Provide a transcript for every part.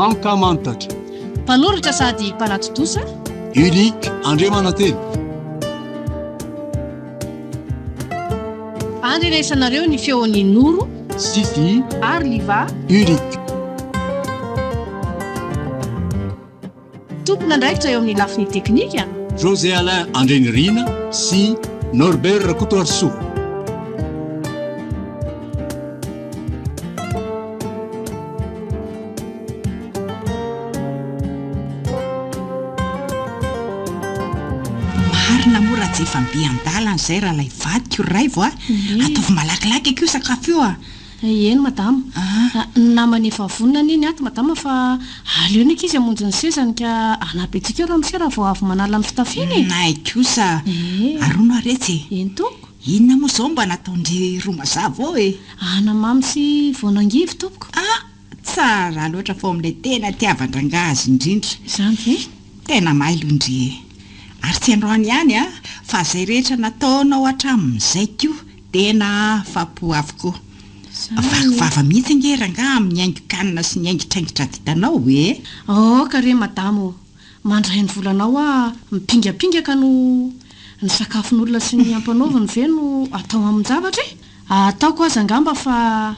Ankamantatra. Mpanoratra sady mpanatontosa. Unique Andriamanantena. Andrenesanareo ny feon'i Noro. Sisy. Ary Liva. Unique. Tompon'andraikitra eo amin'ny lafiny teknika. José Alain Andrianirina sy Norbert Rakotoarisoa. Marina moa raha tsy efa mby an-dalana izay raha ilay vadiko ry Raivo a! Ataovy malakilaky akia io sakafo io a! Eny madama. Ny namany efa vonona anie ny ato madama fa aleo ny ankizy hamonjy ny sezany ka hanampy antsika eo ramose raha vao avy manala ny fitafiana e! Hay kosa! Ary hono ary etsy e! Eny tompoko. Inona moa izao mba nataon-dry Romazava ao e? Anamamy sy voanangivy tompoko. Ah! Tsara loatra fa ao amin'ilay tena tiavan-drangahy azy indrindra. Izany ve? Tena mailo ndry e! Ary tsy androany ihany an, fa izay rehetra nataonao hatramin'izay koa Tena afa-po avokoa. Vaky vava mihitsy ange rangaha amin'ny haingon-kanina sy ny haingitraingitra vitanao e! Aoka re madama ô! Mandray ny volanao aho mipingapinga ka no ny sakafon'olona sy ny ampanaoviny ve no atao amin-javatra e! Ataoko aza angamba fa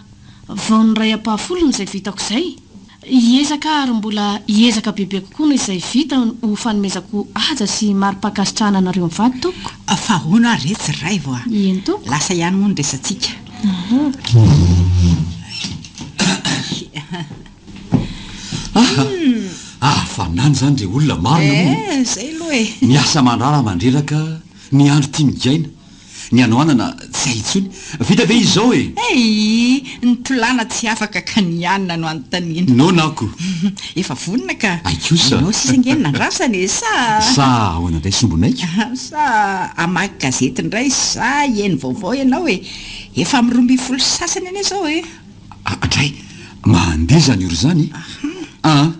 vao ny iray ampahafolony izay vitako izay. Hiezaka aho ary mbola hiezaka bebe kokoa noho izay vita ho fanomezako haja sy mari-pankasitrahana anareo mivady tompoko. Fa ahoana ary retsy Raivo a! Eny tompoko. Lasa ihany moa ny resatsika. Hafanana izany re olona marina moa e! Eh, zay aloha e! Ny asa aman-draharaha mandreraka, ny andro tia migaina. Ny hanoanana tsy hay intsony. Vita ve izy izao e? Hey! Ny tolàna tsy afaka ka ny hanina no anontaniana. Noana aho ko. Efa vonona ka. Hay kosa. Ianao sisa ange no nandrasana e, sa? Sa ahoana indray sombinaiko? Sa hamaky gazety indray sa hihaino vaovao ianao e? Efa amin'ny 12 sy sasany anie izao e. Dray! Mandeha izany ora izany e! An!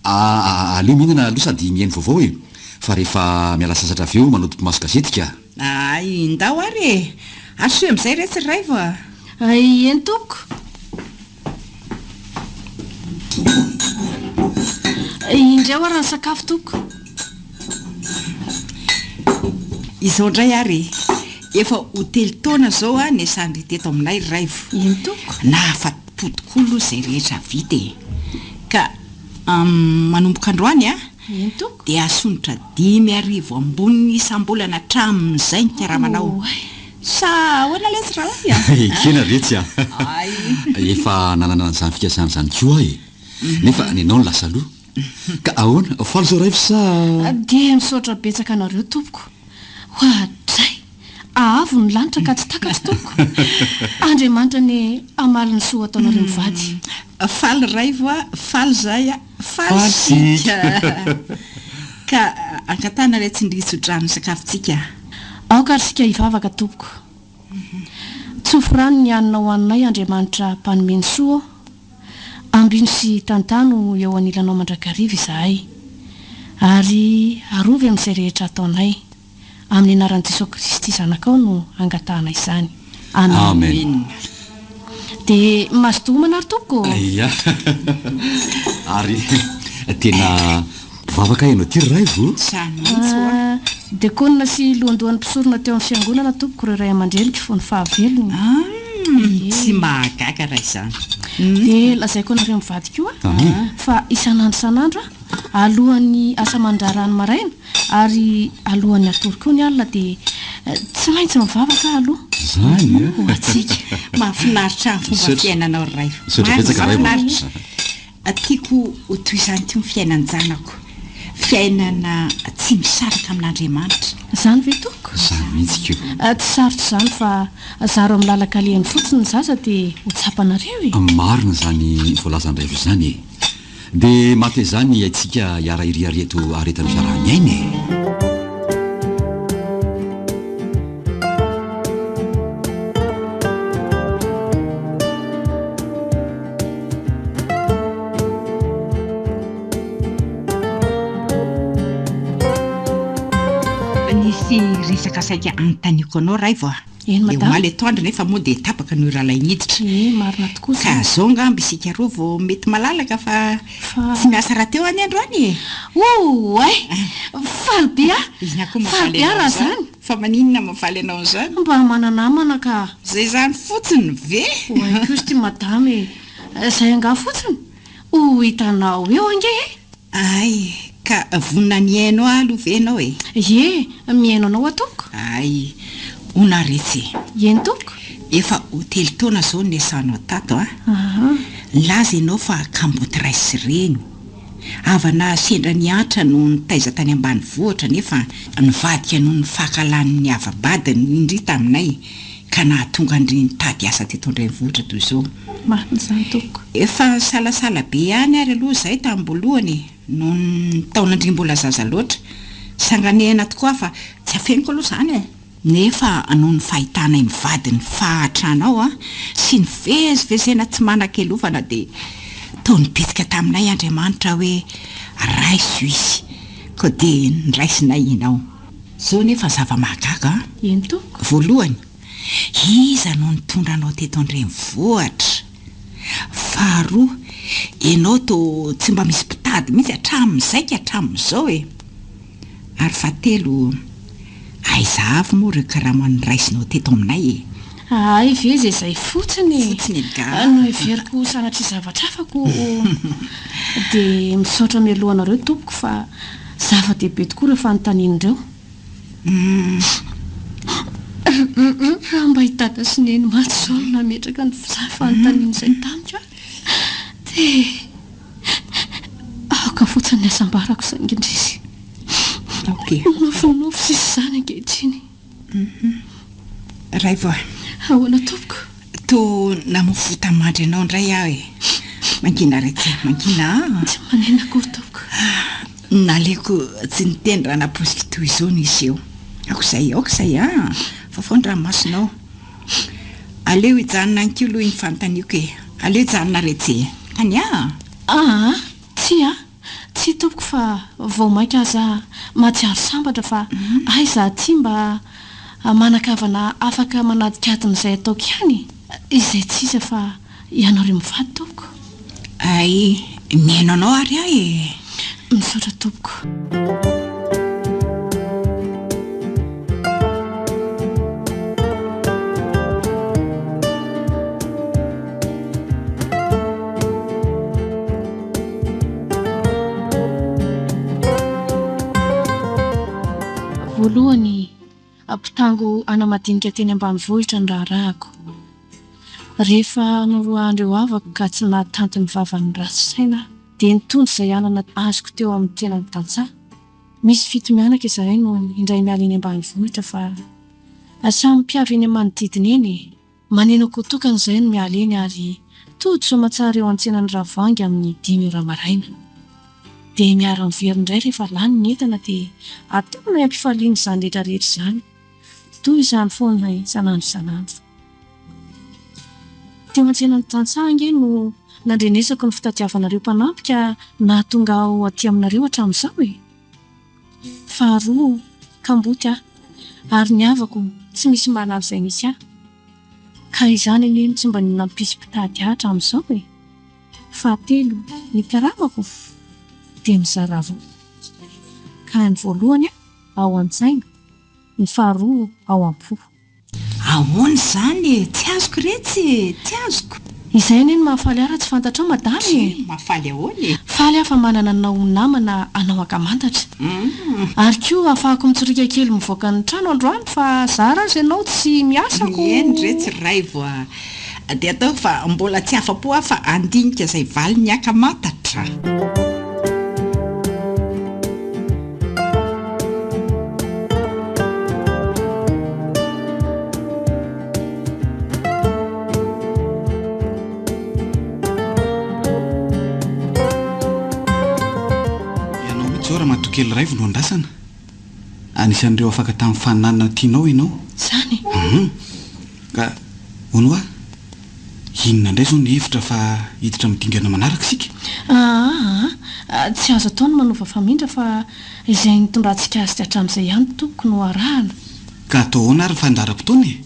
Aleo mihinana aloha sady mihaino vaovao e! Fa rehefa miala sasatra avy eo manao topimaso gazety ka! Ay, ndao ary e! Asoy amin'izay retsy ry Raivo a! Ay, eny tompoko! Indreo ary ny sakafo tompoko! Izao indray ary e! Efa ho telo taona izao a niasan-dry teto aminay ry Raivo. Eny tompoko! Nahafa-po tokoa aloha izay rehetra vita e! Ka manomboka androany a! Eny tompoko. Dia asondrotra 5000 amboniny isam-bolana hatramin'izay ny karamanao. Sa ahoana letsy rahalahy a? Ekena retsy a! Ay. Efa nanana an'izany fikasana izany koa aho e! Nefa nenao no lasa aloha. Ka ahoana, faly izao Raivo sa? Dia misaotra betsaka anareo tompoko. Oadray! Avo ny lanitra ka tsy takatro tompoko. Andriamanitra anie hamaly ny soa ataonareo mivady. Faly Raivo a, faly zahay a, faly isika. Ka angatahana ilay tsindria tso-drano ny sakafontsika. Aoka ary isika hivavaka tompoko. Tsofy rano ny hanina ho anay Andriamanitra mpanome ny soa ô. Ambino sy tantano eo anilanao mandrakariva izahay. Ary arovy amin'izay rehetra ataonay. Amin'ny anaran'i Jesoa Kristy Zanakao no angatahana izany. Amen. Dia mazotoa homana ary tompoko ô! Ia. Ary tena mpivavaka ianao ity ry Raivo? Izany mihitsy hoa. Diakona sy lohandohan'ny mpisorona teo amin'ny fiangonana tompoko ireo ray aman-dreniko fony fahavelony. Humm, tsy mahagaga raha izany. Dia lazaiko anareo mivady koa fa isan'andro isan'andro aho, alohan'ny asa aman-draharaha ny maraina, Ary alohan'ny hatory koa ny alina dia tsy maintsy mivavaka aho aloha. Izany eh! Ho antsika. Mahafinaritra ny fomba fiainanao ry Raivo. Misaotra betsaka Raivo. Mahafinaritra. Tiako ho toy izany koa ny fiainan-janako. Fiainana tsy misaraka amin'Andriamanitra. Izany ve tompoko? Izany mihitsy ko. Tsy sarotra izany fa zaro amin'ny lalan-kalehany fotsiny ny zaza dia ho tsapanareo e. Marina izany voalazan-dRaivo izany e. Dia matezà ny aintsika hiara-hiriaria eto aretan'ny fiaraha-miaina e! Nisy resaka saika anontaniako anao Raivo a! Eny Dia madama. omaly atoandro nefa moa dia tapaka noho i Ralay niditra. Ie, marina tokoa Ka izany. zao angamba isika roa vao mety malalaka fa Fa. tsy miasa rahateo any androany e! Oay! Faly be aho! Inona koa Faly mahafaly be aho anao raha an'izany? izany! Fa maninona mahafaly anao an'izany? Mba mana-namana ka! Izay izany fotsiny ve? Oay kosa ity madama e! Izay angaha fotsiny? Ho hitanao eo ange e! Hay, ka vonona ny hihaino ahy aloha ve ianao e? Ie, mihaino anao aho tompoko. Hay, hono ary etsy e! Eny tompoko. Efa ho telo taona izao no niasanao tato an! Aha. Nilaza ianao fa kamboty ray sy reny. Havana sendra niantra no nitaiza tany ambanivohitra nefa nivadika noho ny fankahalan'ny hava-badiny indry taminay ka nahatonga an-dry nitady asa teto an-drenivohitra toy izao. Marina izany tompoko. Efa nisalasala be ihany ary aloha izahay tamin'ny-boalohany e, noho ny taonan-dry mbola zaza loatra. Sanganehana tokoa aho fa tsy afeniko aloha izany e! Nefa noho ny fahitanay mivady ny fahatranao sy ny fivezivezena tsy manan-kelofana dia toa nibitsika taminay Andriamanitra hoe raiso izy, koa dia noraisinay ianao. Izao nefa zava-mahagaga an! Eny tompoko. Voalohany, iza no nitondra anao teto an-drenivohitra? Faharoa, ianao toa tsy mba misy mpitady mihitsy hatramin'izay ka hatramin'izao e! Ary fahatelo, aiza avy moa ireo karama noraisinao teto aminay e? Hay ve izay izay fotsiny e! Fotsiny angaha? Noheveriko ho sanatria zavatra hafa ko Dia misaotra mialoha anareo tompoko fa zava-dehibe tokoa ireo fanontaniana ireo. Raha mba i Dada sy Neny mantsy izao no nametraka an'izany fanontaniana izay tamiko an! Dia. Aoka fotsiny ny hasambarako saingy indrisy. Aoka e. Nofinofy sisa izany ankehitriny. Raivo a. Ahoana tompoko? Toa namoa mandry anao indray aho e. Mangina re ty, mangina a. Tsy manenina akory tompoko. Naleoko tsy niteny raha nampoiziko toy izao ny hiseho. Aoka izay, aoka izay a. Fafao ny ranomasonao. Aleo hijanona any koa aloha iny fanontaniako e! Aleo hijanona re tsy e! Any a! Aa! Tsia, tsia tompoko fa vao mainka aza mahatsiaro sambatra fa aiza aty mba manan-kavana afaka manadikadina izay ataoko ihany e! Izay tsy iza fa ianareo mivady tompoko. Hay, mihaino anao ary aho e! Misaotra tompoko. Voalohany, mpitango ana-madinika teny ambanivohitra ny raharahako. Rehefa noroahan'ireo havako ka tsy nahatanty ny vavan'ny ratsy saina aho, dia nitondra izay anana azoko teo amin'ny tenan'ny tantsaha. Misy fitomianaka izahay no indray miala eny ambanivohitra fa samy mpiavy eny amin'ny manodidina eny e! Maneno akoho tokana izahay no miala eny ary tody soamatsara eo an-tsenan'i Ravoahangy amin'ny dimy ora maraina. Dia miara-miverina indray rehefa lany ny entana dia ataonay am-pifaliana izany rehetra rehetra izany. Toy izany foana isan'andro isan'andro. Teo an-tsenan'ny tantsaha ange no nandrenesako ny fitadiavanareo mpanampy ka nahatonga ahy ho aty aminareo hatramin'izao e! Faharoa, kamboty aho, ary ny havako tsy misy mahalala izay misy ahy. Ka izany anie no tsy mba nampisy mpitady ahy hatramin'izao e! Fahatelo, ny karamako dia mizara roa. Ka ny voalohany ao an-tsaina, ny faharoa ao am-po. Ahoana izany e? Tsy azoko retsy e! Tsy azoko! Izay anie no mahafaly ahy raha tsy fantatrao madama e! Tsia, mahafaly ahoana e? Faly aho fa manana anao ho namana anao ankamantatra. Ary koa ahafahako mitsoriaka kely mivoaka ny trano androany fa zara aza ianao tsy miasa ko. Mihaino retsy Raivo a! Dia ataoko fa mbola tsy afa-po aho fa handinika izay valiny ankamantatra. Ianao mihitsy izao ramatoa kely Raivo no andrasana. Anisan'ireo afaka tamin'ny faninanana tianao ianao. Izany e? Hum. Ka hono hoa, inona indray izao ny hevitra fa hiditra amin'ny dingana manaraka isika? Aa, tsy azo atao ny manova famindra fa izay nitondrantsika azy hatramin'izay ihany tompoko no arahana. Ka atao ahoana ary ny fandaharam-potoana e?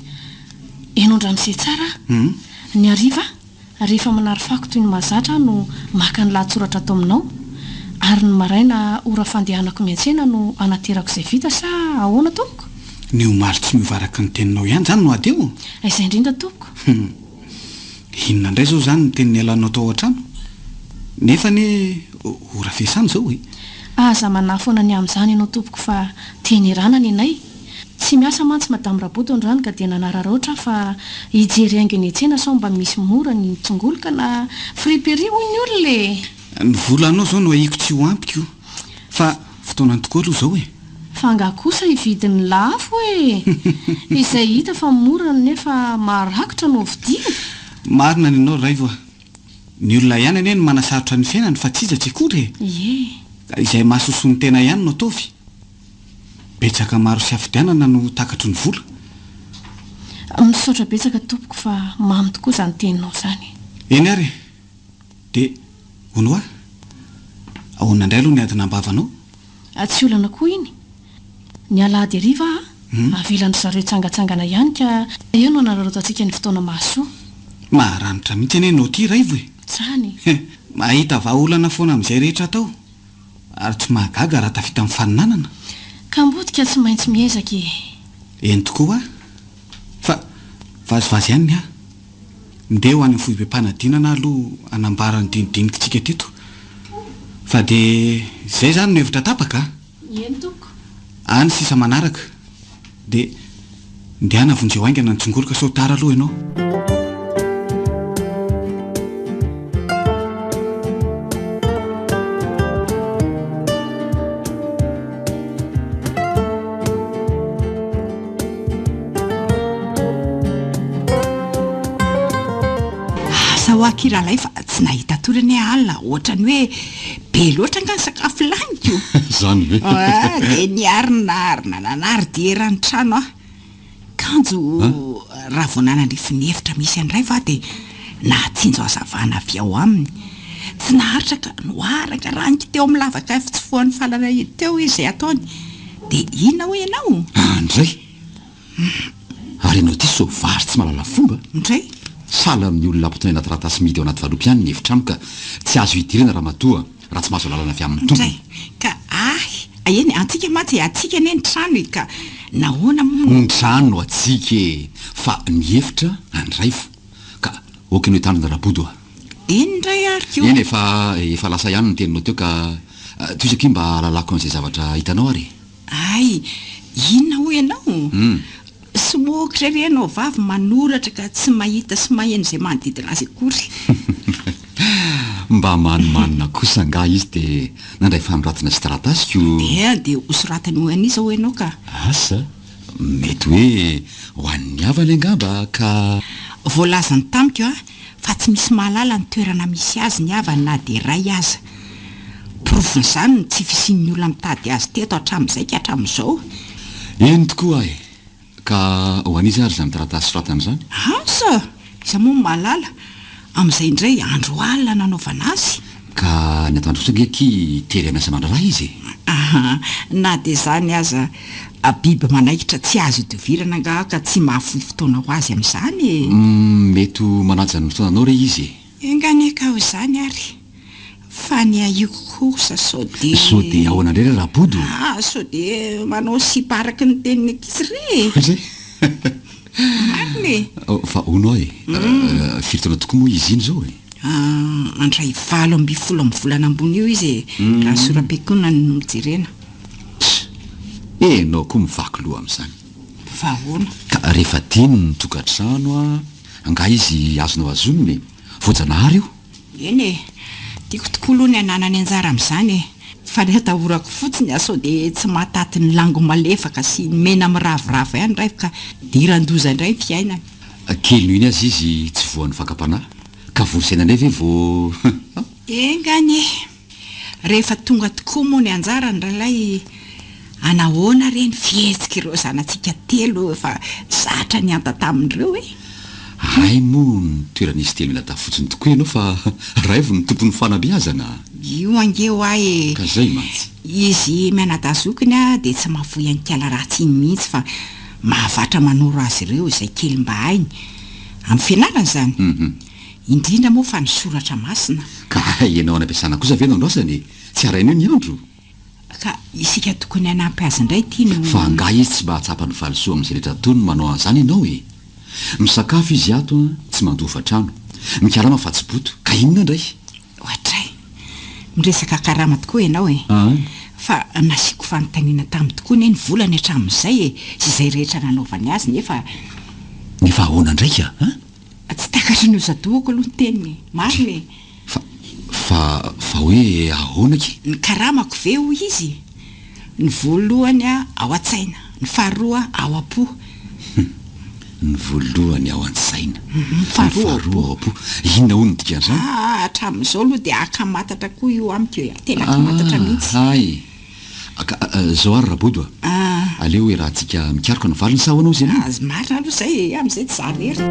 Henoin-dRamose tsara aho. Ny hariva, rehefa manary fako toy ny mahazatra aho no maka ny lahatsoratra ato aminao, ary ny maraina ora fandehanako miantsena no anaterako izay vita sa ahoana tompoko? Ny omaly tsy miova araka ny teninao ihany izany no ady eo? Izay indrindra tompoko. Hum. Inona indray izao izany ny teny nialanao tao an-trano? Nefa anie ora fiasana izao e! Aza manahy foana ny amin'izany ianao tompoko fa teny erana ny anay. Tsy miasa mantsy Madame Raboto androany ka dia nanararaotra aho fa hijery haingo eny an-tsena sao mba misy mora ny tsongoloka na friperie hoy ny olona e! Ny volanao izao no ahiako tsy ho ampy ko! Fa fotoanany tokoa aloha izao e! Fa angaha kosa hividy ny lafo e! Izay hita fa mora nefa maharakotra no vidiana. Marina ny anao ry Raivo a! Ny olona ihany anie no manasarotra ny fiainany fa tsy iza tsy akory e! Ie. Ka izay mahasosoa ny tena ihany no ataovy. Betsaka maro isafidianana no takatry ny vola. Misaotra betsaka tompoko fa mamy tokoa izany teninao izany. Eny ary e! Dia hono hoa? Ahoana indray aloha ny adina am-bavanao? Tsy olana koa iny. Ny alahady hariva aho avelan-dry zareo hitsangantsangana ihany ka eo no hanararaotantsika ny fotoana mahasoa. Maharanitra mihitsy anie ianao ity Raivo e! Zany. Mahita vahaolana foana amin'izay rehetra atao. Ary tsy mahagaga raha tafita amin'ny faninanana. Kambodika tsy maintsy miezaka e! Eny tokoa hoa. Fa vazivazy ihany ny ahy. Ndeha ho any amin'ny foibem-panadinana aho aloha hanambara ny dinidinikitsika teto. Fa dia izay izany no hevitra tapaka a! Eny tompoko. Any sisa manaraka. Dia ndehana vonjeo haingana ny tsongoloka sao tara aloha ianao. Asa hoa akia ralay fa tsy nahita tory anie alina ohatrany hoe be loatra angaha ny sakafo laniko. Zany ve? Ah, dia niarina ary nananary dia eran'ny trano aho. Kanjo raha vao nanandrify ny efitra misy an'i Raivo aho dia nahatsinjo hazavana avy ao aminy. Tsy naharitra ka noharankaraniko teo amin'ny lavaka fitsofohan'ny falana teo izy izay ataony. Dia inona hoy ianao? Andray! Ary ianao ity sauvage tsy mahalala fomba? Ndray! Sahala amin'ny olona ampitondraina taratasy mihidy ao anaty valopy ihany ny efitrano ka tsy azo idirana ramatoa raha tsy mahazo alalana avy amin'ny tompony. Ndray! Ka ahy, eny, antsika mantsy e, antsika anie ny trano e, ka nahoana moa no. Ny trano no antsika e, fa ny efitra an'i Raivo. Ka ok ianao hitandrina Rabodo a! Eny indray ary ko! Eny e, fa efa lasa ihany ny teninao teo ka tohizo akia mba hahalalako an'izay zavatra hitanao ary e! Hay! Inona hoy ianao? Somokotra ery ianao vavy manoratra ka tsy mahita sy maheno izay manodidina azy akory. Mba manimanina kosa angaha izy dia nandray fanoratana sy taratasy ko. Dia dia hosoratany ho an'iza hoy ianao ka? Asa, mety hoe ho an'ny havany angamba ka. Voalazany tamiko fa tsy misy mahalala ny toerana misy azy ny havany na dia iray aza. Porofon'izany ny tsy fisian'ny olona mitady azy teto hatramin'izay ka hatramin'izao. Eny tokoa e! Ka ho an'iza ary izany taratasy soratana izany? Asa! Iza moa no mahalala? Amin'izay indray andro alina nanaovana azy. Ka ny atoandro kosa ange akia tery amin'ny asa aman-draharaha izy e! Aha, na dia izany aza, biby manaikitra tsy azo idovirana angaha ka tsy mahafoy fotoana ho azy amin'izany e! Mety ho manaja ny fotoananao re izy e! Enga anie ka ho izany ary, fa ny ahiako kosa sao dia. Sao dia ahoana indray re Rabodo? Ah, sao dia manao sipa araka ny tenin'ny ankizy re e! Re? Marina e! Fa hono aho e, firy taona tokoa moa izy iny izao e? Handray 18 amin'ny volana ambony io izy e, raha ny sora-piankonany no jerena. Tch! Enao koa mivaky loha amin'izany. Fa ahoana? Ka rehefa tiany ny tokantrano a, angaha izy azonao hazonina e? Voajanahary io. Eny e! Tiako tokoa aloha ny hananany anjara amin'izany e! Fa ny atahorako fotsiny a sao dia tsy mahataty ny lango malefaka sy ny mena miraviravy ihany raiko ka diran-doza indray ny fiainany. Kely noho iny aza izy tsy voan'ny fakam-panahy ka vory saina indray ve vao ha? Enga anie! Rehefa tonga tokoa moa ny anjarany ralay anahoana re ny fihetsik'ireo zanatsika telo efa zatra nihanta tamin'ireo e? Hay moa ny toeran'izy telo mianadahy fotsiny tokoa ianao fa raivo ny tompon'ny fanabeazana a! Io ange hoa e! Ka zay mantsy. Izy mianadahy zokiny dia tsy mahafoy an'ikala ratsy iny mihitsy fa. Mahavatra manoro azy ireo izay kely mba hainy. Amin'ny fianarana izany. Indrindra moa fa ny soratra masina. Ka ianao any am-piasana kosa ve no andrasany e? Tsy haraina eo ny andro? Ka isika tokony hanampy azy indray ity no. Fa angaha izy tsy mba hahatsapa ny valisoa amin'izay rehetra ataony manao an'izany ianao e? Misakafo izy ato an, tsy mandoa hofantrano. Mikarama fa tsy boto. Ka inona indray? Ohatray. Miresaka karama tokoa ianao e. Fa nasiako fanontaniana taminy tokoa anie ny volany hatramin'izay e, sy izay rehetra nanaovany azy nefa. Nefa ahoana indray ka? An? Tsy takatry ny hozadohako aloha ny teniny e. Marina e. Fa, fa, fa hoe ahoana akia? Ny karamako ve hoy izy? Ny voalohany ao an-tsaina, ny faharoa ao am-po. Hum, ny voalohany ao an-tsaina, ny faharoa ao am-po. Inona hono ny dikan'izany? Aa, hatramin'izao aloha dia ankamatatra koa io amiko e, tena ankamatatra mihitsy. Aa, hay. Ka zao ary Rabodo a! Aleo iarahantsika mikaroka ny valiny sa ahoana hozy ianao? Marina aloha izay e, amin'izay tsy za irery.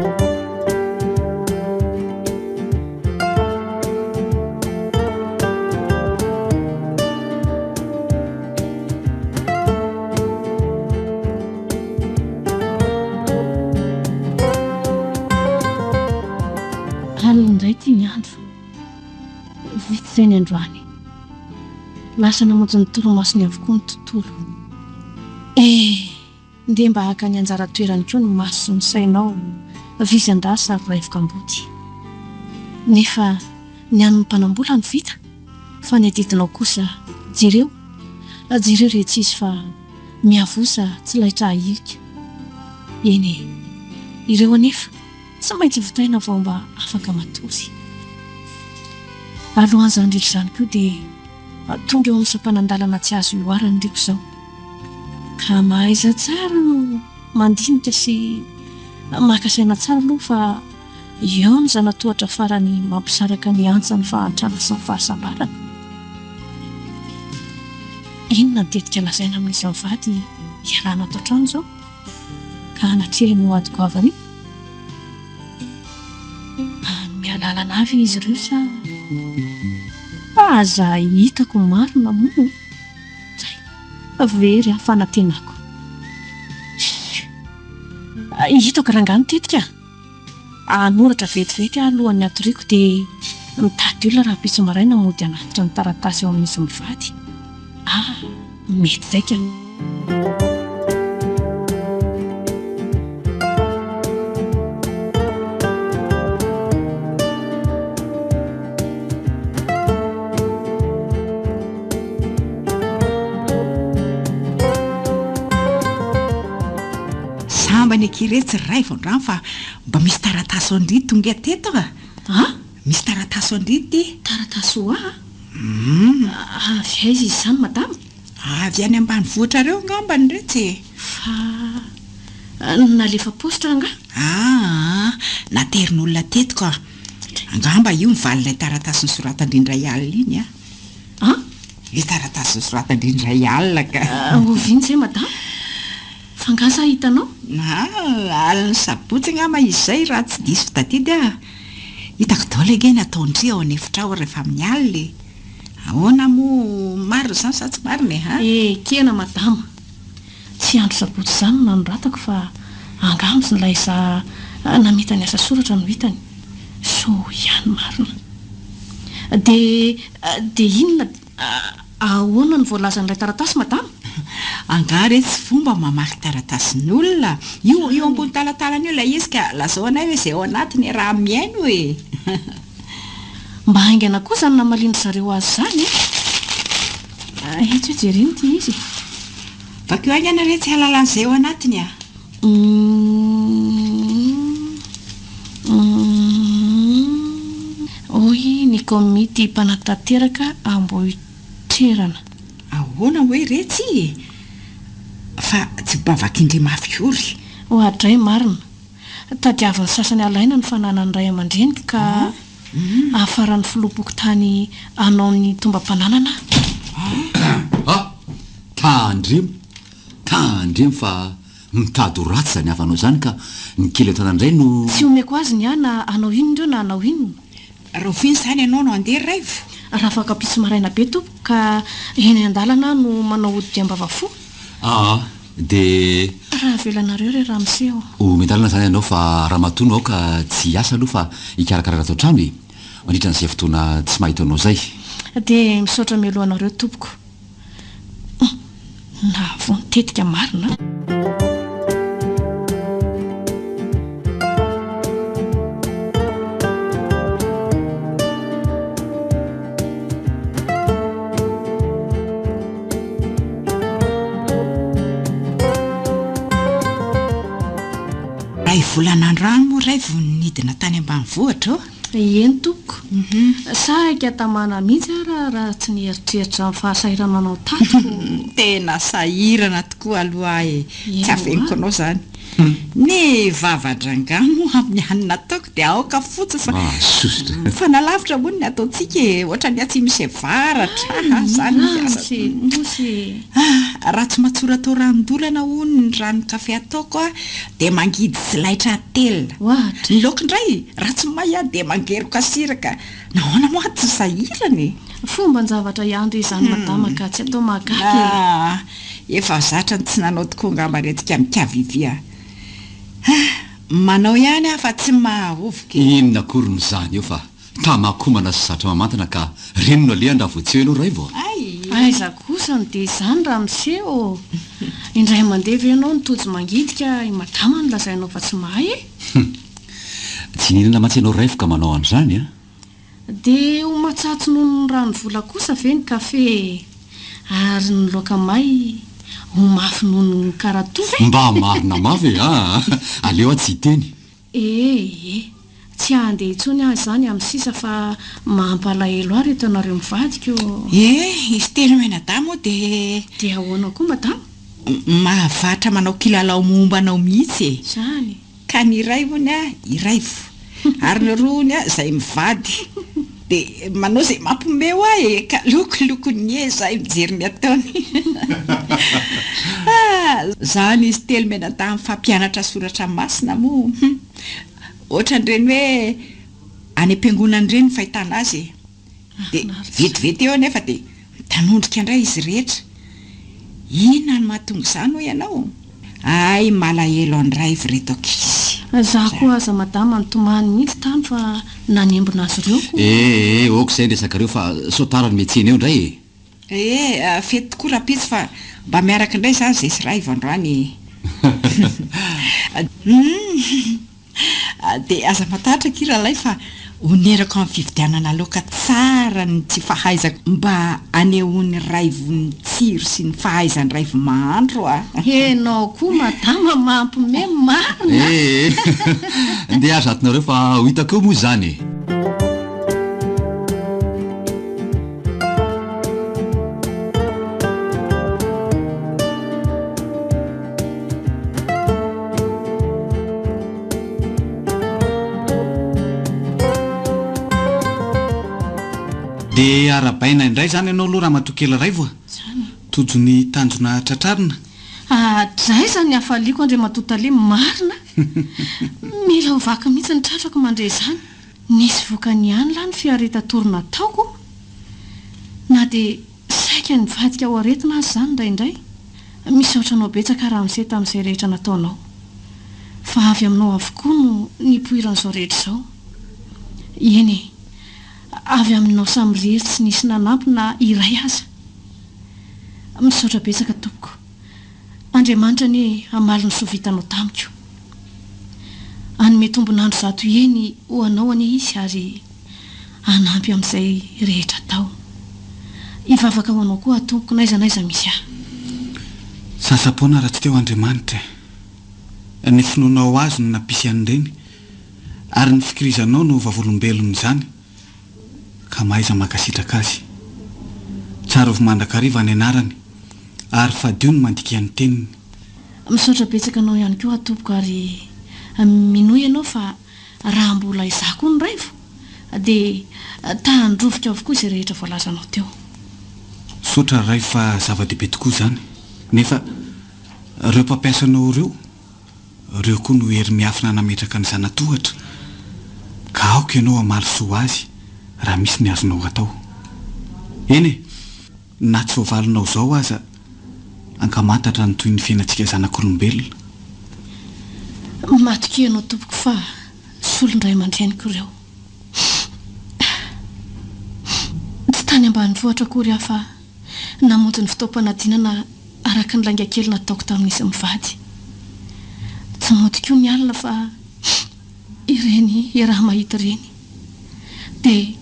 Alina indray ity ny andro. Vita izay ny androany. Lasa namonjy ny torimasony avokoa ny tontolo. Eh! Ndeha mba haka ny anjara toerany koa ny maso sy ny sainao vizan-dasa ary raivoka ambody. Nefa ny an'ny mpanambola no vita fa ny adidinao kosa jereo, jereo re tsy izy fa miavosa tsy laitra ahilika. Eny e! Ireo anefa Tsy maintsy vitaina vao mba afaka matory. Alohan'izany rehetra izany koa dia tonga eo amin'ny sampanan-dalana tsy azo ihoarana iriko izao. Ka mahaiza tsara no mandinika sy maka saina tsara aloha fa eo ny zana-tohatra farany mampisaraka ny antsan'ny fahantrana sy ny fahasambarana. Inona ny tetika lazaina amin'izy mivady hiarahana ato an-trano izao? Ka hanatrehiny io ady goavana io? Hanome alalana ahy ve izy ireo sa. Aza hitako marina moa. Zay. Very aho fanantenako. Hitako rangahy ny tetika. Hanoratra vetivety aho alohan'ny hatoriako dia mitady olona rahampitso maraina mody hanatitra ny taratasy eo amin'izy mivady. Ah, mety izay ka. Sambany akia retsy ry Raivo androany fa mba misy taratasy ho an-dry tonga teto a! A? Misy taratasy ho an-dry ity. Taratasy ho ahy? Avy aiza izy izany madama? Avy any ambanivohitrareo angambany retsy e! Fa nalefa paositra angaha? Aa, naterin'olona teto ka. Angamba io ny valin'ilay taratasy nosoratan-dry indray alina iny a! An? Ilay taratasy nosoratan-dry indray alina ka. Oviana izay madama? Fa angaha za hitanao? Aa, alin'ny sabotsy angamba izy izay raha tsy diso fitadidy aho. Hitako daholo ange ny ataon-dry ao an'efitra ao rehefa amin'ny alina e! Ahoana moa, marina izany sa tsy marina e, ha? Ekena madama. Tsy andro sabotsy izany no nanoratako fa angamba ilay za namita ny asa soratra no hitany. Soa ihany marina. Dia, dia inona Ahoana no voalazan'ilay taratasy madama? Angaha re tsy fomba mamaky taratasin'olona? Io io ambony talatalana io ilay izy ka lazao anay hoe izay ao anatiny e raha mihaino e! Mba haingana koa izany namalian-dry zareo azy izany e! Etsy hoe jerena ity izy e! Vakio haingana re tsy hahalala an'izay ao anatiny a! Hoy ny komity mpanatanteraka Ambohitrerana. Ahoana hoe re tsy e? Fa tsy mba vakin-dry mafy kory. Oadray marina. Tadiavin'ny sasany alaina ny fananan'ny ray aman-dreniko ka ahafaran'ny filoham-pokontany hanao ny tombam-pananana aho. Ah! Tandremo! Tandremo fa mitady ho ratsy izany havanao izany ka ny kely an-tanana indray no. Tsy omeko azy ny ahy na hanao inona ireo na hanao inona. Rahoviana izany ianao no handeha Raivo? Raha afaka ampitso maraina be tompoko ka eny an-dalana aho no manao ody diam-bava fo. Aa dia. Raha avelanareo re ramose ô. Ho medalina izany ianao fa ramatoa no aoka tsy hiasa aloha fa hikarakara ny ato an-trano e! Mandritra an'izay fotoana tsy maha eto anao izay. Dia misaotra mialoha anareo tompoko. Hum! Nahavoa ny tetika marina an! Iray volana androany moa ray vao nidina tany ambanivohitra ô? Eny tompoko. Saika tamana mihitsy ara raha tsy nieritreritra ny fahasahirananao tato. Tena sahirana tokoa aloha aho e! Tsy afeniko anao izany. Ny vava-drangahy moa amin'ny hanina ataoko dia aoka fotsiny fa Mahasosotra. mifanalavitra hono ny ataontsika e! Ohatran'ny atsimo sy avaratra ah zany Ay ramose tosy e! Ah, raha tsy matsora atao ranon-dolana hono ny ranon-kafe ataoko ah dia mangidy tsy laitra atelina. Ohatra. Ny laoko indray raha tsy may ah dia mangeroka sira ka nahoana moa aho tsy sahirana e! Fomban-javatra ihany re izany madama ka tsy atao mahagaga e! Ah, Efa zatra ny tsy nanao tokoa angamba retika mikaviavia a! Manao ihany aho fa tsy mahahovoka e! Inona akory no zany eo fa tamakomana sy zatra mamantana ka reny no alehany raha vao tsy eo ianao Raivo a! Ay! Aiza kosa no dia izany ramose ô! Indray mandeha ve ianao no tojo mangidy ka i madama no lazainao fa tsy mahay e! Hum! Tsy nihinana mantsy ianao Raivo ka manao an'izany a! Dia ho matsatso noho ny rano vola kosa ve ny kafe e? Ary ny laoka may ho mafy noho ny karato ve? Mba marina mafy e aa! Aleo aho tsy hiteny. E e! Tsy handeha intsony aho izany amin'ny sisa fa mampalahelo ahy reto anareo mivadika ô! E! Izy telo mianadahy moa dia. Dia ahoana koa madama? Mahavatra manao kilalao momba anao mihitsy e! Izany? Ka ny iray hono a, iraivo. Ary ny roa hono a, izay mivady. Dia manao izay mampiomehy hoa e, ka lokolokon'ny hehy izahay mijery ny ataony. Ah! Izany izy telo mianadahy mifampianatra soratra masina moa, hum! Ohatran'ireny hoe any am-piangonana ireny ny fahitana azy e. Dia vetivety eo anefa dia mitanondrika indray izy rehetra. Inona no mahatonga izany hoy ianao? Hay malahelo an'i Raivo ireto ankizy. Za koa aza madama nitomany mihitsy tany fa nanembona azy ireo ko. Eh eh ok izay ny resakareo fa sao tara ny miantsena eo indray e. Eh fety tokoa rahampitso fa mba miaraka indray izany zay sy Raivo androany e. Humm. Dia aza matahotra akia ralay fa onerako amin'ny fividianana laoka tsara ny tsy fahaizako mba anehoan'i Raivo ny tsiro sy ny fahaizan'i Raivo mahandro a! Enao koa madama mampime marina a! Ee, ndeha aza atinareo fa ho hitako eo moa izany e! Dia arahabaina indray izany ianao aloha Ramatoa kely Raivo a! Tojo ny tanjona tratrarina. Hatraiza ny hafaliako Andriamatoa Tale, marina! Mila ho vaky mihitsy ny tratrako mandre izany. Nisy vokany ihany lahy ny fiaretan-tory nataoko na dia Saika nivadika ho aretina aza izany indraindray. Misaotra anao betsaka ramose tamin'izay rehetra nataonao. Fa avy aminao avokoa no nipoiran'izao rehetra izao. Eny e, avy aminao samirery tsy nisy nanampy na iray aza. Misaotra betsaka tompoko. Andriamanitra anie hamaly ny soa vitanao tamiko. Hanome tombon'andro zato heny ho anao anie Izy ary hanampy amin'izay rehetra atao. Hivavaka ho anao koa aho tompoko n'aiza n'aiza misy ahy. Sasa-poana raha tsy teo Andriamanitra e. Ny finoanao Azy no nampisy an'ireny, ary ny fikirizanao no vavolombelon'izany, ka mahaiza mankasitraka Azy. Tsarovy mandrakariva ny anarany, ary fadio ny mandika ny teniny. Misaotra betsaka anao ihany koa aho tompoko ary minoa ianao fa raha mbola izaho koa no raivo dia ta handrovitra avokoa izay rehetra voalazanao teo. Misaotra Raivo fa zava-dehibe tokoa izany. Nefa ireo mpampiasa anao ireo, ireo koa no hery miafina nametraka ny zanatohatra ka aoka ianao hamaly soa azy raha misy ny azonao atao. Eny e! Na tsy voavalinao izao aza ankamantatra ny toy ny fiainantsika zanak'olombelona. Matokia ianao tompoko fa solon-dray aman-dreniko ireo. Tsy tany ambanivohitra akory aho fa namonjy ny fotoam-panadinana araka ny lainga kely nataoko tamin'izy mivady. Tsy mody koa ny alina fa ireny iaraha-mahita ireny. Dia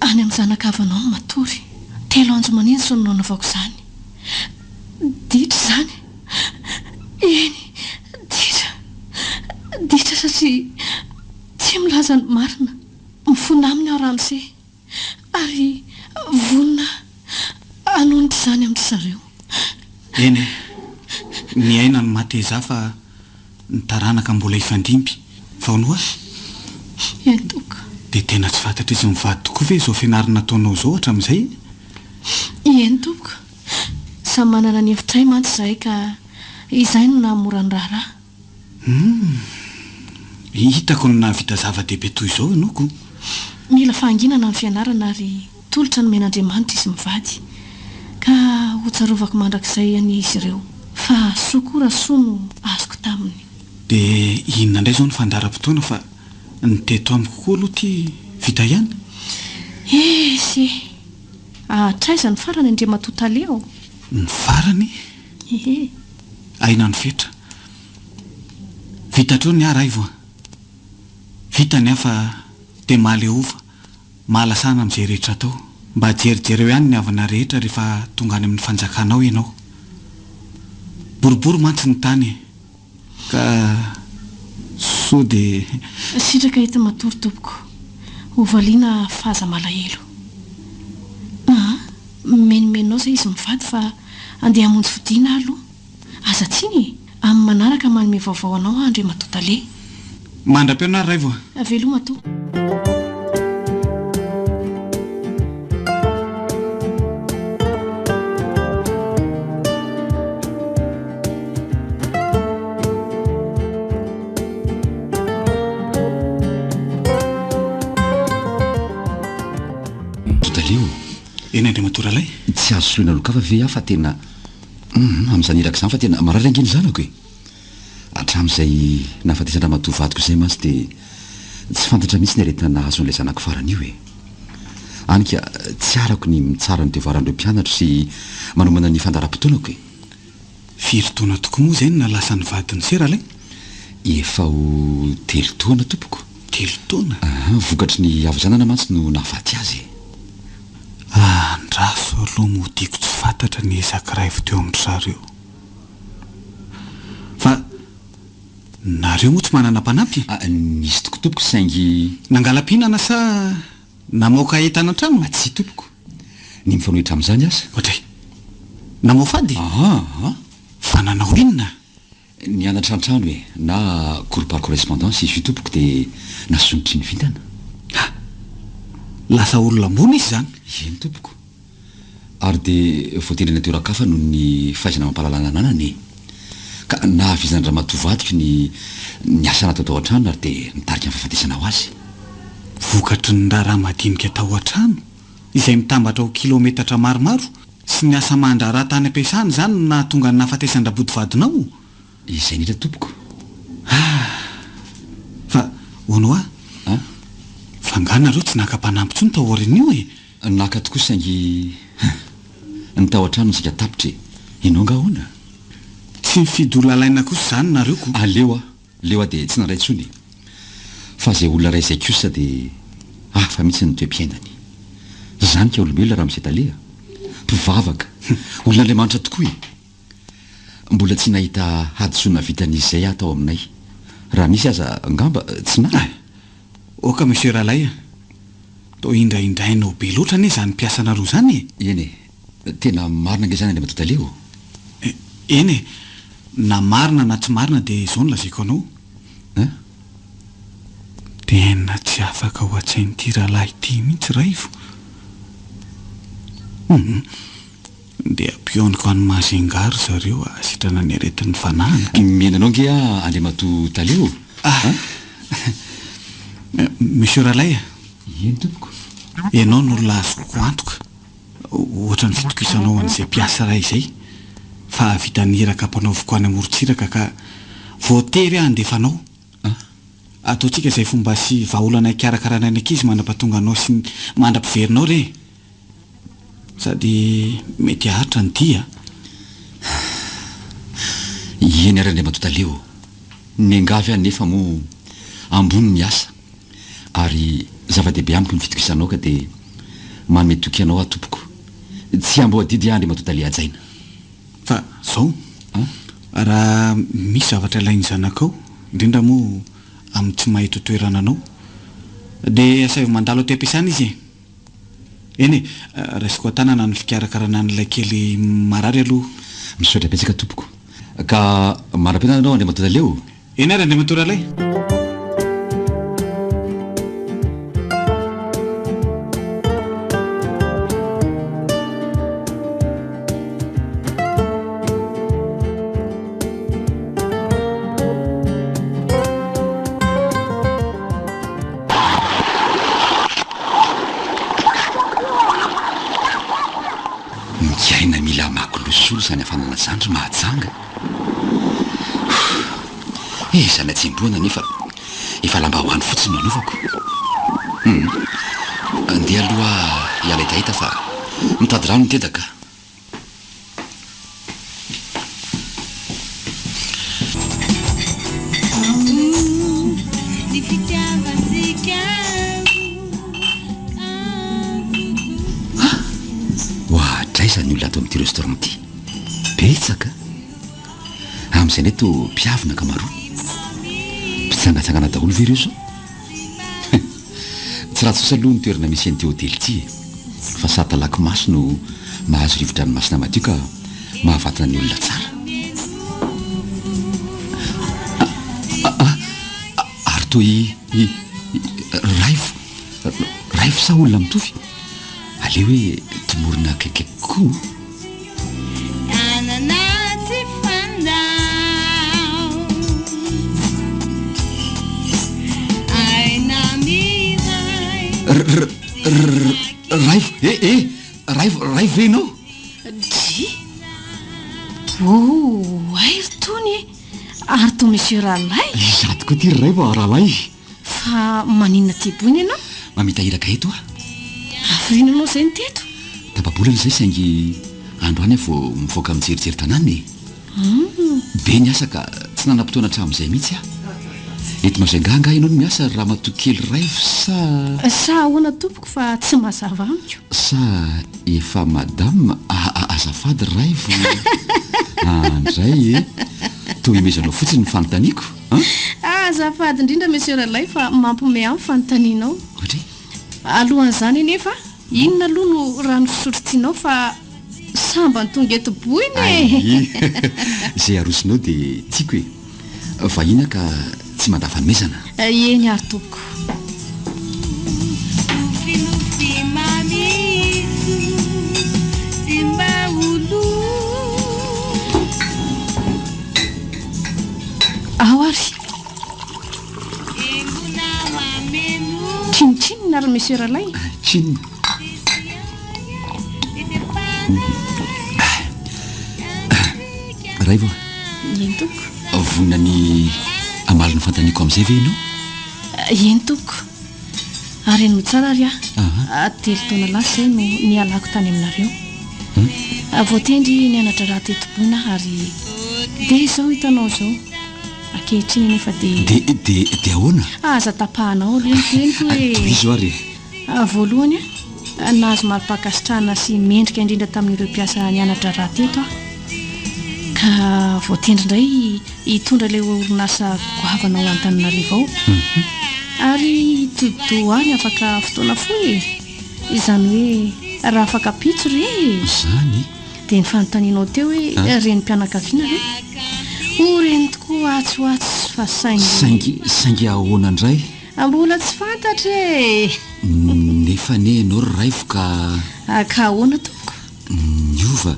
any amin'ny zanakavanao no matory. Telo andro manintsy no nanaovako izany. Ditra izany. Eny, ditra. Ditra satria tsy milaza ny marina. Mifona aminy aho ramose. Ary vonona hanonitra izany amin-dry zareo. Eny e! Ny aina no matezà fa ny taranaka mbola hifandimby. Vao noa? Eny tompoko. Dia tena tsy fantatr'izy mivady tokoa ve izao fianarana ataonao izao hatramin'izay e? Eny tompoko. Samy manana ny hevitray mantsy izahay ka izay no nahamora ny raharaha. Humm. Hitako ny nahavita zava-dehibe toy izao ianao ko. Mila fahanginana ny fianarana ary tolotra nomen'Andriamanitra izy mivady. Ka hotsarovako mandrakizay anie izy ireo. Fa soa koa raha soa no azoko taminy. Dia inona indray izao ny fandaharam-potoana fa ny teto amiko koa aloha ity vita ihany? Esy e! Hatraiza ny farany Andriamatoa Tale ô? Ny farany? Ehe. Aina ny fetra. Vita hatreo ny ahy Raivo a! Vita ny ahy fa dia mahaleova, mahalasana amin'izay rehetra atao. Mba jerijereo ihany ny havana rehetra rehefa tonga any amin'ny fanjakanao ianao. Boribory mantsy ny tany e! Ka soa dia. Sitraka ety matory tompoko. Ho valiana f'aza malahelo. Aa! Mimenomenao zay izy mivady fa andeha hamonjy fodiana aho aloha. Aza tsiny e! Amin'ny manaraka manome vaovao anao aho Andriamatoa Tale. Mandra-pihaona ary Raivo a! Veloma to. Tale o! Eny Andriamatoa Ralay. Tsy azo soloina olon-kafa ve aho fa tena Humm amin'izany iraka izany fa tena marary ange ny zanako e! Hatramin'izay nahafatesan-dramatoa vadiko izay mantsy dia tsy fantatra mihitsy ny aretina nahazo an'ilay zanako farany io e! Any ka tsy arako ny mitsara ny devoaran'ireo mpianatro sy manomana ny fandaharam-potoanako e! Firy taona tokoa moa izay no nahalasa ny vadin'i se Ralay? Efa ho telo taona tompoko. Telo taona? Aha, vokatry ny havizanana mantsy no nahafaty azy e! Andraso aloha modiako tsy fantatra ny ezak'i Raivo teo amin-dry zareo. Fa nareo moa tsy manana mpanampy? Ah, nisy tokoa tompoko saingy. Nangala-pihinana sa namoaka entana an-trano? Tsia tompoko. Ny mifanohitra amin'izany aza. Ohatray. Namoafady? Aha! Fa nanao inona? Nianatra an-trano e, na cours par correspondance izy io tompoko dia nasondrotry ny vintana. Ha! Lasa olona ambony izy izany? Eny tompoko. Ary dia voatendry any an-toeran-kafa noho ny fahaizana amam-pahalalana ananany e. Ka nahavizan-dramatoa vadiko ny ny asa natao tao an-trano ary dia nitarika ny fahafatesana ho azy. Vokatry ny raharaha madinika tao an-trano, izay mitambatra ho kilaometatra maromaro, sy ny asa aman-draharaha tany am-piasana izany no nahatonga ny nahafatesan-dRabodo vadinao? Izay indrindra tompoko. Ah! Fa hono hoa? An? Fa angaha nareo tsy naka mpanampy intsony tao aorian'io e? Naka tokoa saingy ny tao an-trano no saika tapitra e! Ianao angaha ahoana? Tsy mifidy olona alaina kosa izany nareo ko! Aleo aho, leo aho dia tsy nandray intsony e! Fa izay olona iray izay kosa dia hafa mihitsy ny toe-piainany. Izany ka olombelona ramose tale a! Mpivavaka, olon'Andriamanitra tokoa e! Mbola tsy nahita hadisoana vitan'izy izay aho tao aminay. Raha nisy aza angamba tsy nahy. Oka Monsieur Ralay a! Toa indraindrainao be loatra anie izany mpiasanareo izany e! Eny e! Tena marina ange izany Andriamatoa Tale ô! Eny e! Na marina na tsy marina dia izao no lazaiko anao. Hein? Tena tsy afaka ao an-tsain'ity rahalahy ity mihitsy Raivo. Hum! Dia ampioniko any Majunga ry zareo hahasitrana ny aretin'ny fanahiny. Mihaino anao ange aho Andriamatoa Tale ô! Ah! Monsieur Ralay a! Eny tompoko. Ianao no olona azoko antoka, ohatra ny fitokisanao an'izay mpiasa iray izay, fa hahavita ny iraka ampanaoviko any amorontsiraka ka. Voatery aho handefa anao. Ataontsika izay fomba sy vahaolana hikarakarana ny ankizy mandra-pahatonga anao sy ny mandra-piverinao re e! Sady mety haharitra ny dia a! Eny ary Andriamatoa Tale ô! Niangavy aho nefa moa ambony ny asa ary zava-dehibe amiko ny fitokisanao ka dia manome toky anao aho tompoko. Tsy hamboa adidy aho Andriamatoa Tale hajaina. Fa zao, raha misy zavatra ilain'ny zanakao, indrindra moa amin'ny tsy maha eto toerana anao, dia asaivo mandalo aty am-piasana izy e! Eny e, raisiko an-tanana ny fikarakarana an'ilay kely marary aloha. Misaotra betsaka tompoko. Ka manam-pianarana ianao Andriamatoa Tale o! Eny ary Andriamatoa Ralay. Ny aina mila makolosolo izany hafanana izany ry Mahajanga. Eh, izany hatsembohana nefa efa lambahoany fotsiny no anaovako. Hum. Andeha aloha hiala hetaheta fa mitady rano ny tenda ka. Oadray izany olona ato amin'ity restaurant ity. Betsaka. Amin'izay indray toa mpiavona ankamaroany. Mpitsangantsangana daholo ve ireo izao? Tsy ratsy kosa aloha ny toerana misy an'ity hotely ity e! Fa sady talaky maso no mahazo rivo-dranomasina madio ka mahavantana ny olona tsara. Ah, ary toa i, i, Raivo, Raivo sa olona mitovy? Aleo hoe tomorina akaikikaiky kokoa. Tanana tsy fandao. Aina miray. R, r, Raivo, eh, eh, Raivo, Raivo ve ianao? Dry. Oh, hay ry Tony e! Ary toa Monsieur Ralay? Izaho tokoa ity ry Raivo a, Ralay. Fa maninona aty boina ianao? Mamita iraka eto aho. Hafiriana anao izay no teto? Tapa-bolana izay saingy androany aho vao mivoaka mijerijery tanàna e. Be ny asa ka tsy nanam-potoana hatramin'izay mihitsy aho. Eto Majunga angaha ianao no miasa ry ramatoa kely Raivo sa. Sa ahoana tompoko fa tsy mazava amiko. Sa efa madame azafady Raivo andray e. Toa imezanao fotsiny ny fanontaniako. An? Azafady indrindra Monsieur Ralay fa mampiomehy ahy ny fanontanianao. Ohatry? Alohan'izany anefa, inona aloha no rano fisotro tianao fa sambany tonga eto boina e! Ayy! Izay arosonao dia tiako e! Vahiny aho ka tsy mandà fanomezana. Eny ary tompoko. Nofinofy mamiko tsy mba ho lo. Ao ary. Tsinontsinona ry Monsieur Ralay. Tsinona. Raivo a. Eny tompoko. Vonona ny hamaly ny fanontaniako amin'izay ve ianao? Eny tompoko. Ary henoy tsara ary aho. 3 taona lasa izay no nialako tany aminareo. Voatendry niana-draharaha teto Boina aho ary dia izao hitanao izao. Ankehitriny anefa dia. Dia, dia, dia ahoana? Aza tapahanao aloha ny teniko e! Tohizo ary e! Voalohany, nahazo mari-pankasitrahana sy mendrika indrindra tamin'ireo mpiasa niana-draharaha teto aho. Ka voatendry indray hitondra ilay orinasa goavana ao Antananarivo ao. Ary hitodi-doha any afaka fotoana fohy e! Izany hoe raha afaka ampitso re e! Izany? Dia ny fanontanianao teo hoe renim-pianakaviana ve? Ho reny tokoa atsy ho atsy fa saingy. Saingy, saingy ahoana indray? Mbola tsy fantatra e! Nefa anie ianao ry Raivo ka. Ka ahoana tompoko? Niova,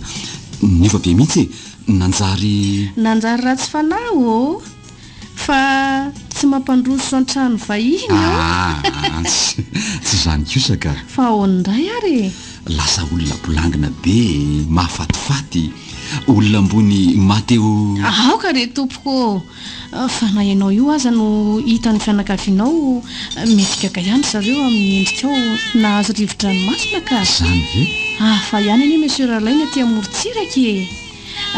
niova be mihitsy e! Nanjary. Nanjary ratsy fanahy ô! Fa tsy mampandroso an-trano vahiny ô! Aa, tsy izany kosa ka! Fa ahoana indray ary e? Lasa olona bolangina be e, mahafatifaty. Olona ambony maty eo. Aoka re tompoko ô! Fa na ianao io aza no hitan'ny fianakavianao mety gaga ihany ry zareo amin'ny endrikao nahazo rivo-dranomasina ka! Izany ve? Hafa ihany anie Monsieur Ralay ny aty amorontsiraka e!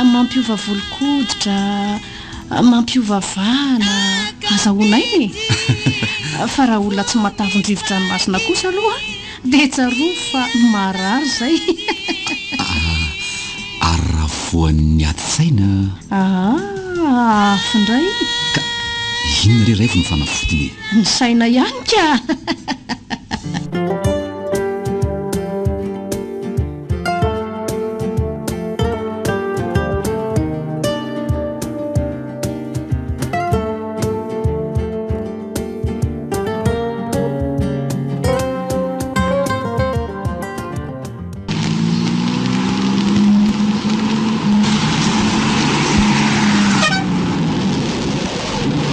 Mampiova volon-koditra, mampiova vahana, azahoana aina e! Fa raha olona tsy matavin-drivo-dranomasina kosa aloha dia tsarovy fa marary izay! Ary raha voan'ny adi-tsaina? Aa, afo indray iny. Ka inona re raivo ny fanafodiny e? Ny saina ihany ka!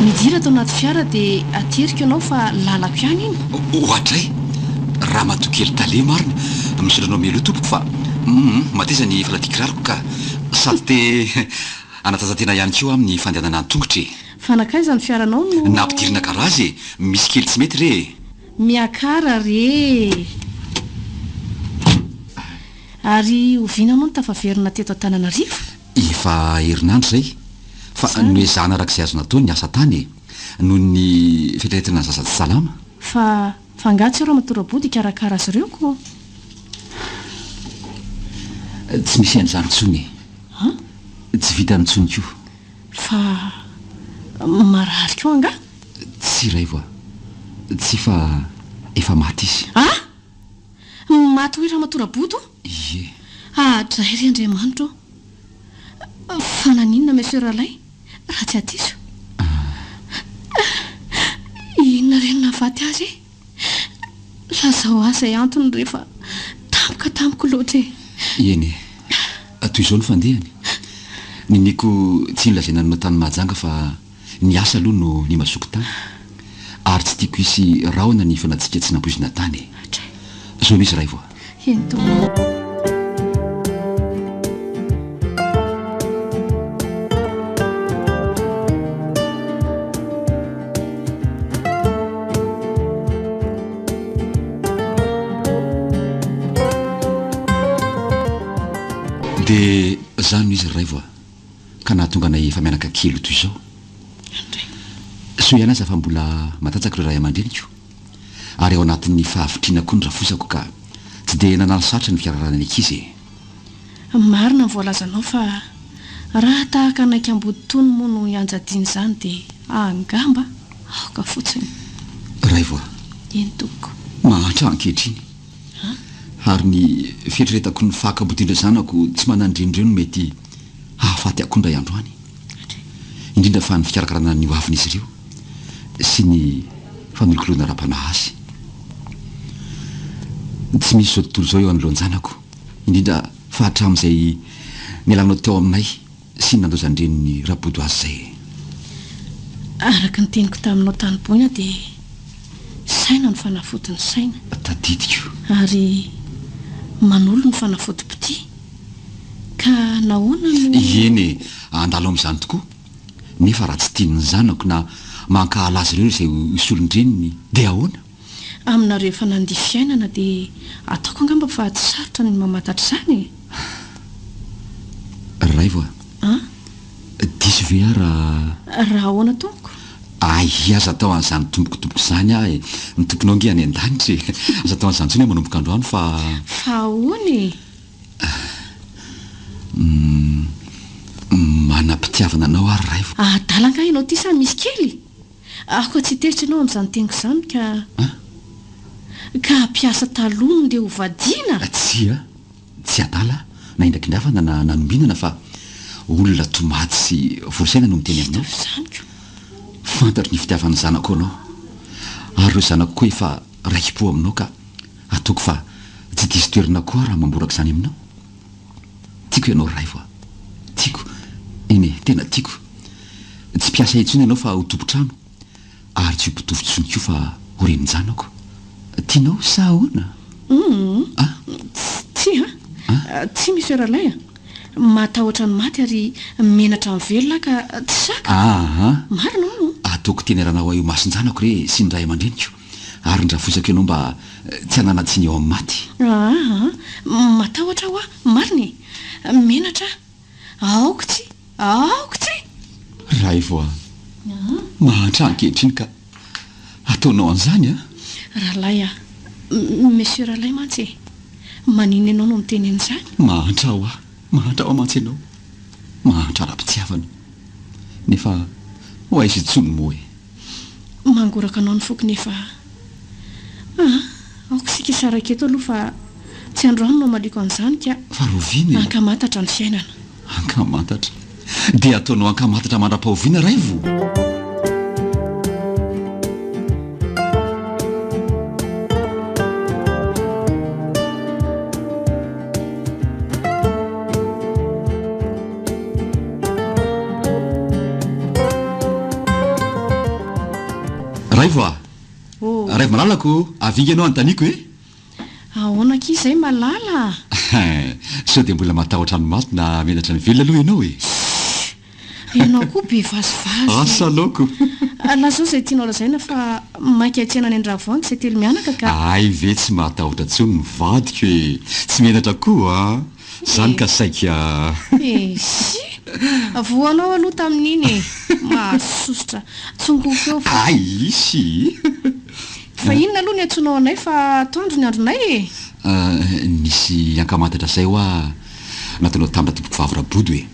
Midira ato anaty fiara dia ateriko ianao fa lalako ihany iny. Oadray! Ramatoa kely tale marina, misaotra anao mialoha tompoko fa humm mateza ny faladian-kiraroko ka sady te hanatanjahantena ihany koa amin'ny fandehanana an-tongotra e! Fa nankaiza ny fiaranao no. Nampidirina garazy e! Misy kely tsy mety re e! Miakara re e! Ary oviana moa no tafaverina teto Antananarivo? Efa herinandro izay, fa noezahana araka izay azo natao ny asa tany e! Noho ny fieritreretana ny zaza tsy salama. Fa, fa angaha tsy eo Ramatoa Rabody hikarakara azy ireo ko? Tsy misy an'izany intsony e! An? Tsy vitany intsony koa. Fa marary koa angaha? Tsia Raivo a! Tsia fa efa maty izy. Ah! Maty hoy Ramatoa Raboto? Ie. Adray ry Andriamanitra ô! Fa naninona Monsieur Ralay raha tsy hadiso? Inona re no nahafaty azy e? Lazao ahy izay antony rehefa tampoka tamiko loatra e! Eny e! Toy izao no fandehany. Niniako tsy nolazaina anao tany Mahajanga fa Ny asa aloha no nimasoako tany, ary tsy tiako hisy rahona ny fanantsika tsy nampoizina tany e. Zao no izy Raivo a. Eny tompoko. Dia zany no izy ry Raivo a. Ka nahatonga anay efa mianaka kely ho toy izao. Soa ihany aza fa mbola matanjaka ireo ray aman-dreniko, ary ao anatin'ny fahavitriana koa ny rafozako ka tsy dia nanala sarotra ny fikararana ny ankizy e. Marina ny voalazanao fa raha tahaka anay kamboty tony moa no ianjadian'izany dia angamba aoka fotsiny. Raivo a! Eny tompoko. Mahantra ankehitriny. Ary ny fieritreretako ny fahakabodian'ireo zanako tsy manan-dreny ireo no mety hahafaty ahy koa indray andro any. Indrindra fa ny fikarakarana ny hoavin'izy ireo sy ny fanolokoloana ara-panahy azy. Tsy misy izao tontolo izao eo anoloan-janako, indrindra fa hatramin'izay nialanao teo aminay. Sy ny nandaozan-dreniny Rabodo azy izay e. Araka ny teniko taminao tany Boina dia saina no fanafodin'ny saina. Tadidiko. Ary manolo ny fanafodim-pitia. Ka nahoana no. Eny e, handalo amin'izany tokoa. Nefa raha tsy tian'ny zanako na mankahala azy ireo izay ho solon-dreniny dia ahoana? Aminareo efa nandia fiainana dia ataoko angamba fa tsy sarotra ny mamantatra izany e! Raivo a! An? Diso ve aho raha. Raha ahoana tompoko? Aia aza atao an'izany tompoko tompoko izany aho e! Ny tomponao ange any an-danitra e! Aza atao an'izany intsony aho manomboka androany fa. Fa ahoana e? Humm. Manam-pitiavana anao aho ry Raivo. Adala angaha ianao ity sa misy kely? Aoka tsy hitezitra ianao amin'izany teniko izany ka. Ka mpiasa taloha no ndeha ho vadiana? Tsia, tsy adala aho na indrakindrafana na nanombinana fa olona tomady sy vory saina no miteny aminao. Hita izany ko. Fantatro ny fitiavan'ny zanako anao ary ireo zanako koa efa raiki-po aminao ka ataoko fa tsy diso toerana koa aho raha mamboraka izany aminao. Tiako ianao Raivo a! Tiako, eny e, tena tiako. Tsy mpiasa intsony ianao fa ho tompon-trano, ary tsy ho mpitovo intsony koa fa ho renin-janako. Tianao sa ahoana? Humm, A? Tsia a! Tsia Monsieur Ralay a! Matahotra ny maty ary menatra ny velona aho ka tsy saka. Aa! Marina hono. Ataoko teny eranao aho io mason-janako re sy ny ray aman-dreniko ary ny rafozako ianao mba tsy hanana-tsiny eo amin'ny maty. Aa! Matahotra aho marina e! Menatra aho. Aoka tsy! Aoka tsy! Raivo a! Mahantra ankehitriny ka ataonao an'izany a! Ralay a! Monsieur Ralay mantsy e! Maninona ianao no miteny an'izany? Mahantra hoa! Mahantra hoa mantsy ianao! Mahantra ara-pitiavana! Nefa ho aiza intsony moa e! Mangoraka anao ny foko nefa ah! Aoka isika hisaraka eto aloha fa tsy androany no hamaliako an'izany ka! Fa rahoviana e? Ankamantatra ny fiainana. Ankamantatra? Dia ataonao ankamantatra mandra-pahoviana Raivo? Raivo a! Oh. Raivo malalako o! Avia ange ianao anontaniako e! Ahoana akia izay malala a? Sao dia mbola matahotra ny maty na menatra ny velona aloha ianao e? Shh! Ianao koa be vazivazy. Asa laoko. Lazao izay tianao lazaina fa maika hiantsena any Andravoahangy izay telomianaka ka. Hay ve tsy matahotra intsony ny vadiko e! Tsy menatra koa an! Zany ka saika. Eisy! Voanao aloha tamin'iny e! Mahasosotra. Tsongoko eo fa. Aisy! Fa inona aloha ny antsoinao anay fa atoandro ny andronay e! Nisy ankamantatra zay hoa nataonao tamin-dRatompokovavy Rabodo e!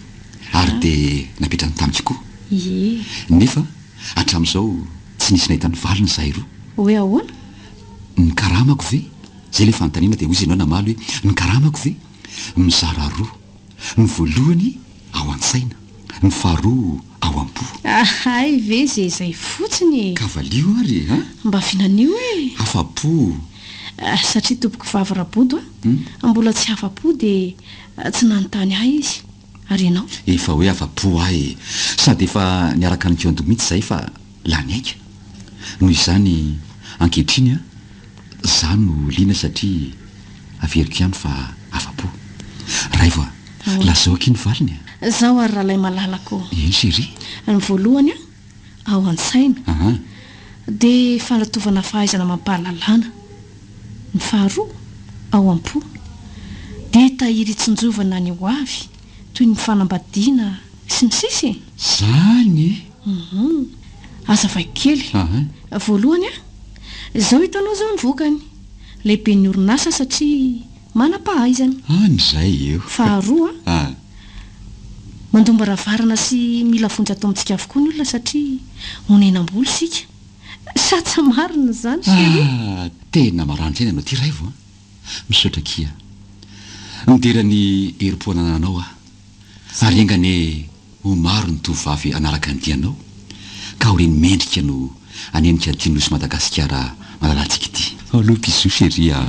Ary dia napetrany tamiko koa. Ie. Nefa hatramin'izao tsy nisy nahita ny valiny izahay roa. Hoe ahoana? Ny karamako ve? Zay ilay fanontaniana dia hoy izy ianao namaly hoe ny karamako ve? Mizara roa. Ny voalohany ao an-tsaina, ny faharoa ao am-po. Hay ve ze zay fotsiny e! Ka valio ary e! Mba vinanio e! Afa-po. Satria tompoko vavy Rabodo a, mbola tsy afa-po dia tsy nanontany ahy izy. Ary ianao? Efa hoe afa-po aho e! Sady efa niaraka nikaon-doha mihitsy izahay fa lany aika. Noho izany ankehitriny a, za no liana satria averiko ihany fa afa-po. Raivo a, lazao akia ny valiny a! Zao ary ralay malalako ô! Eny chérie. Ny voalohany a, ao an-tsaina. Dia fanatovana fahaizana amam-pahalalana. Ny faharoa, ao am-po. Dia tahiry hitsinjovana ny ho avy, toy ny fanambadiana, sy ny sisa e! Zany e! Hum. Hazavaiko kely. Voalohany a, izao hitanao izao ny vokany. Lehiben'ny orinasa satria manam-pahaizana. Any izay eo. Faharoa a, mandom-baravarana sy mila vonjy ato amintsika avokoa ny olona satria onenam-bola isika. Sa tsy marina izany chérie? Ah, tena maranitra aina ianao ity Raivo a! Misaotra akia. Midera ny herim-po anananao aho. Ary enga anie ho maro ny tovovavy hanaraka ny dianao, ka ho reny mendrika no hanenika an'ity Nosy Madagasikara malalantsika ity. Allo bisous chérie a!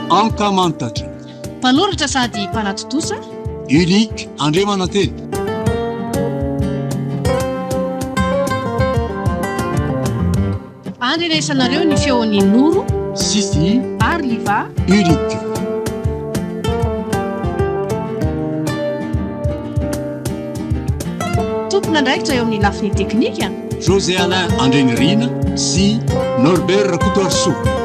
Ankamantatra. Mpanoratra sady mpanatontosa. Unique Andriamanantena. Andrenesanareo ny feon'i Noro. Sisy. Ary Liva. Unique. Tompon'andraikitra eo amin'ny lafiny teknika. José Alain Andrianirina sy Norbert Rakotoarisoa.